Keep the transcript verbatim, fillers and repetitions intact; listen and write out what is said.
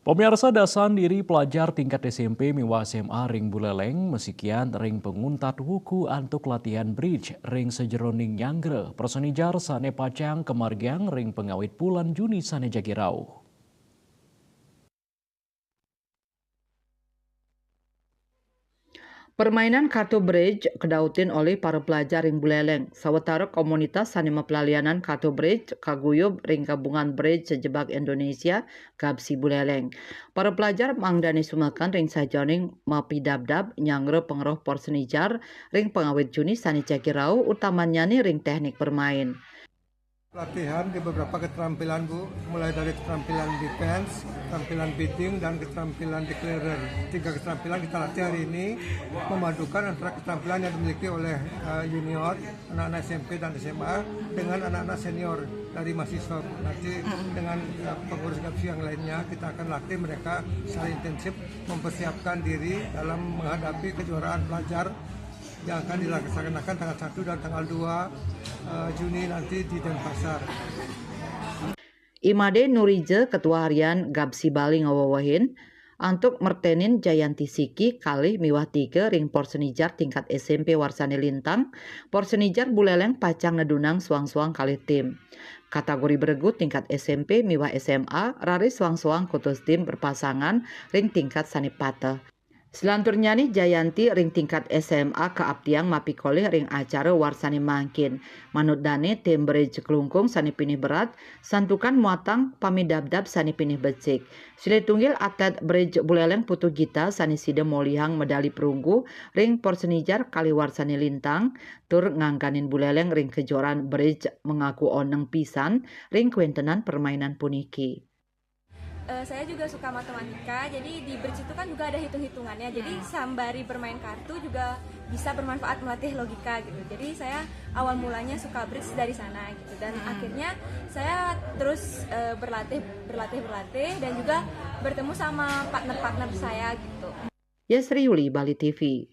Pemirsa, dasan diri pelajar tingkat S M P miwah S M A ring Buleleng masikian ring panguntat wuku antuk latihan bridge ring sajeroning nyanggra prasenijar sane pacang kamargiang ring pangawit bulan Juni sane jagi rauh. Permainan kartu bridge kadautin olih para pelajar ring Buleleng, sawatara komunitas sane maplalianan kartu bridge kaguyub ring Gabungan Bridge Sejebag Indonesia, Gabsi Buleleng. Para pelajar mangdane sumekan ring sajeroning mapidabdab nyanggra pangrauh prasenijar ring pangawit Juni sane jagi rauh, utamannyane ring teknik bermain. Latihan di beberapa keterampilan, Bu, mulai dari keterampilan defense, keterampilan bidding, dan keterampilan declarer. Tiga keterampilan kita latih hari ini memadukan antara keterampilan yang dimiliki oleh eh, junior, anak-anak S M P dan S M A dengan anak-anak senior dari mahasiswa, Bu. Nanti dengan eh, pengurus Gabsi yang lainnya kita akan latih mereka secara intensif mempersiapkan diri dalam menghadapi kejuaraan pelajar yang akan dilaksanakan tanggal satu dan tanggal dua eh, Juni nanti di Denpasar. I Made Nurija, Ketua Harian Gabsi Bali, ngawewehin, antuk mertenin Jayanti siki, kalih miwah tiga ring prasenijar tingkat S M P warsane lintang, prasenijar Buleleng pacang nedunang soang-soang kalih tim. Kategori beregu tingkat S M P miwah S M A raris soang-soang kutus tim berpasangan ring tingkat sane pateh. Selanturnyane Jayanti ring tingkat S M A kaaptiang mapikolih ring acara warsane mangkin. Manut dane, tim bridge Klungkung sane pinih berat, santukan muatang pamidabdab sane pinih becik. Silih tunggil atlet bridge Buleleng Putu Gita sane sida molihang medali perunggu ring prasenijar kalih warsane lintang, tur ngangganin Buleleng ring kejuaraan bridge mangaku oneng pisan ring kawéntenan permainan puniki. Eh, saya juga suka matematika, jadi di bridge itu kan juga ada hitung-hitungannya. Jadi sambari bermain kartu juga bisa bermanfaat melatih logika gitu. Jadi saya awal mulanya suka bridge dari sana gitu, dan akhirnya saya terus eh, berlatih, berlatih, berlatih, dan juga bertemu sama partner-partner saya gitu. Yasri Yuli, Bali T V.